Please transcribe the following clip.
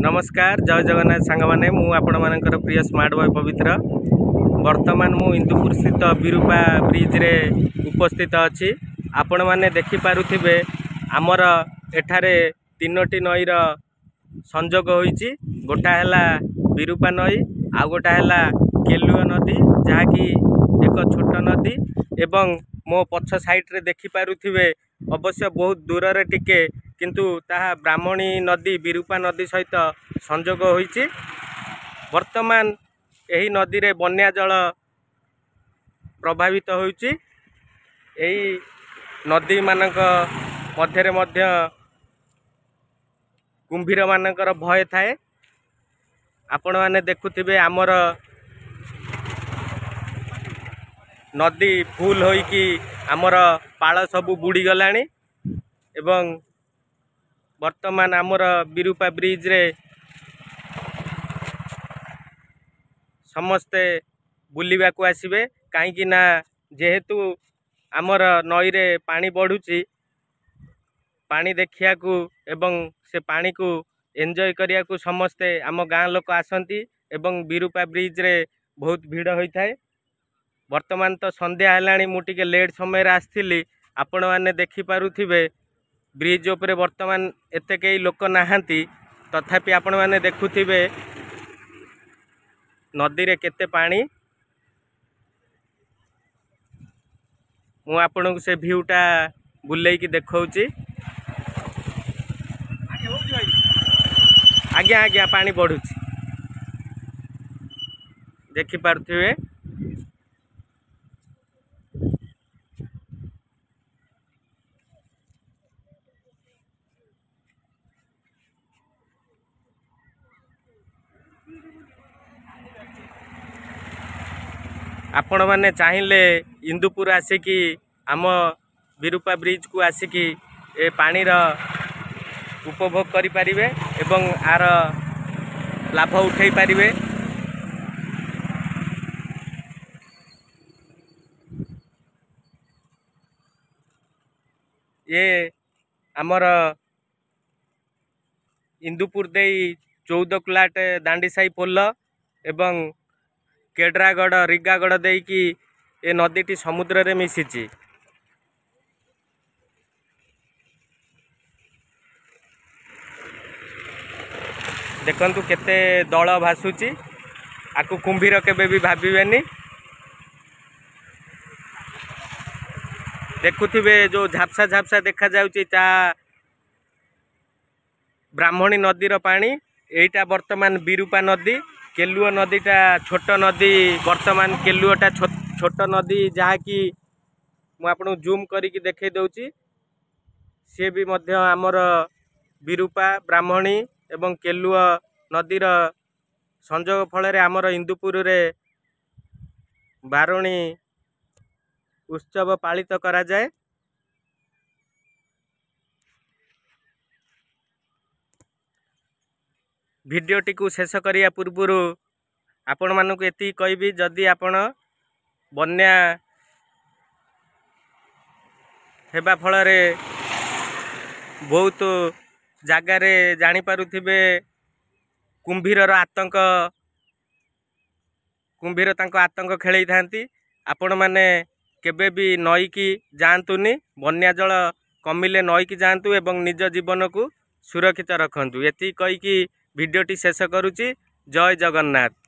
ନମସ୍କାର, ଜୟ ଜଗନ୍ନାଥ ସାଙ୍ଗମାନେ। ମୁଁ ଆପଣମାନଙ୍କର ପ୍ରିୟ ସ୍ମାର୍ଟ ବୟ ପବିତ୍ର। ବର୍ତ୍ତମାନ ମୁଁ ଇନ୍ଦୁପୁର ସ୍ଥିତ ବିରୂପା ବ୍ରିଜରେ ଉପସ୍ଥିତ ଅଛି। ଆପଣମାନେ ଦେଖିପାରୁଥିବେ, ଆମର ଏଠାରେ ତିନୋଟି ନଈର ସଂଯୋଗ ହୋଇଛି। ଗୋଟା ହେଲା ବିରୂପା ନଈ, ଆଉ ଗୋଟା ହେଲା କେଲୁଅ ନଦୀ, ଯାହାକି ଏକ ଛୋଟ ନଦୀ, ଏବଂ ମୋ ପଛ ସାଇଡ଼ରେ ଦେଖିପାରୁଥିବେ, ଅବଶ୍ୟ ବହୁତ ଦୂରରେ ଟିକେ, କିନ୍ତୁ ତାହା ବ୍ରାହ୍ମଣୀ ନଦୀ ବିରୂପା ନଦୀ ସହିତ ସଂଯୋଗ ହୋଇଛି। ବର୍ତ୍ତମାନ ଏହି ନଦୀରେ ବନ୍ୟା ଜଳ ପ୍ରଭାବିତ ହେଉଛି। ଏହି ନଦୀମାନଙ୍କ ମଧ୍ୟରେ ମଧ୍ୟ କୁମ୍ଭୀରମାନଙ୍କର ଭୟ ଥାଏ। ଆପଣମାନେ ଦେଖୁଥିବେ, ଆମର ନଦୀ ଫୁଲ ହୋଇକି ଆମର ପାଳ ସବୁ ବୁଡ଼ିଗଲାଣି ଏବଂ ବର୍ତ୍ତମାନ ଆମର ବିରୂପା ବ୍ରିଜରେ ସମସ୍ତେ ବୁଲିବାକୁ ଆସିବେ, କାହିଁକି ନା ଯେହେତୁ ଆମର ନଈରେ ପାଣି ବଢ଼ୁଛି, ପାଣି ଦେଖିବାକୁ ଏବଂ ସେ ପାଣିକୁ ଏନ୍ଜୟ କରିବାକୁ ସମସ୍ତେ ଆମ ଗାଁ ଲୋକ ଆସନ୍ତି ଏବଂ ବିରୂପା ବ୍ରିଜରେ ବହୁତ ଭିଡ଼ ହୋଇଥାଏ। ବର୍ତ୍ତମାନ ତ ସନ୍ଧ୍ୟା ହେଲାଣି, ମୁଁ ଟିକେ ଲେଟ୍ ସମୟରେ ଆସିଥିଲି। ଆପଣମାନେ ଦେଖିପାରୁଥିବେ, ବ୍ରିଜ୍ ଉପରେ ବର୍ତ୍ତମାନ ଏତେ କେହି ଲୋକ ନାହାନ୍ତି। ତଥାପି ଆପଣମାନେ ଦେଖୁଥିବେ ନଦୀରେ କେତେ ପାଣି। ମୁଁ ଆପଣଙ୍କୁ ସେ ଭିୟୁଟା ବୁଲେଇକି ଦେଖାଉଛି। ଆଜ୍ଞା, ପାଣି ବଢ଼ୁଛି, ଦେଖିପାରୁଥିବେ। ଆପଣମାନେ ଚାହିଁଲେ ଇନ୍ଦୁପୁର ଆସିକି ଆମ ବିରୂପା ବ୍ରିଜକୁ ଆସିକି ଏ ପାଣିର ଉପଭୋଗ କରିପାରିବେ ଏବଂ ଆର ଲାଭ ଉଠାଇ ପାରିବେ। ଇଏ ଆମର ଇନ୍ଦୁପୁର ଦେଇ 14 କୁଲାଟ ଦାଣ୍ଡିସାହି ପୋଲ ଏବଂ କେଡ୍ରାଗଡ଼ ରିଗାଗଡ଼ ଦେଇକି ଏ ନଦୀଟି ସମୁଦ୍ରରେ ମିଶିଛି। ଦେଖନ୍ତୁ କେତେ ଦଳ ଭାସୁଛି। ଆକୁ କୁମ୍ଭୀର କେବେ ବି ଭାବିବେନି। ଦେଖୁଥିବେ, ଯେଉଁ ଝାପ୍ସା ଝାପ୍ସା ଦେଖାଯାଉଛି ତା ବ୍ରାହ୍ମଣୀ ନଦୀର ପାଣି। ଏଇଟା ବର୍ତ୍ତମାନ ବିରୂପା ନଦୀ। କେଲୁଅ ନଦୀଟା ଛୋଟ ନଦୀ। ବର୍ତ୍ତମାନ କେଲୁଅଟା ଛୋଟ ନଦୀ, ଯାହାକି ମୁଁ ଆପଣଙ୍କୁ ଜୁମ୍ କରିକି ଦେଖାଇ ଦେଉଛି। ସିଏ ବି ମଧ୍ୟ ଆମର ବିରୂପା, ବ୍ରାହ୍ମଣୀ ଏବଂ କେଲୁଅ ନଦୀର ସଂଯୋଗ ଫଳରେ ଆମର ଇନ୍ଦୁପୁରରେ ବାରୁଣୀ ଉତ୍ସବ ପାଳିତ କରାଯାଏ। ଭିଡ଼ିଓଟିକୁ ଶେଷ କରିବା ପୂର୍ବରୁ ଆପଣମାନଙ୍କୁ ଏତିକି କହିବି, ଯଦି ଆପଣ ବନ୍ୟା ହେବା ଫଳରେ ବହୁତ ଜାଗାରେ ଜାଣିପାରୁଥିବେ କୁମ୍ଭୀରର ଆତଙ୍କ, କୁମ୍ଭୀର ତାଙ୍କ ଆତଙ୍କ ଖେଳେଇଥାନ୍ତି, ଆପଣମାନେ କେବେ ବି ନଈକି ଯାଆନ୍ତୁନି। ବନ୍ୟା ଜଳ କମିଲେ ନଈକି ଯାଆନ୍ତୁ ଏବଂ ନିଜ ଜୀବନକୁ ସୁରକ୍ଷିତ ରଖନ୍ତୁ। ଏତିକି କହିକି ଭିଡ଼ିଓଟି ଶେଷ କରୁଛି। ଜୟ ଜଗନ୍ନାଥ।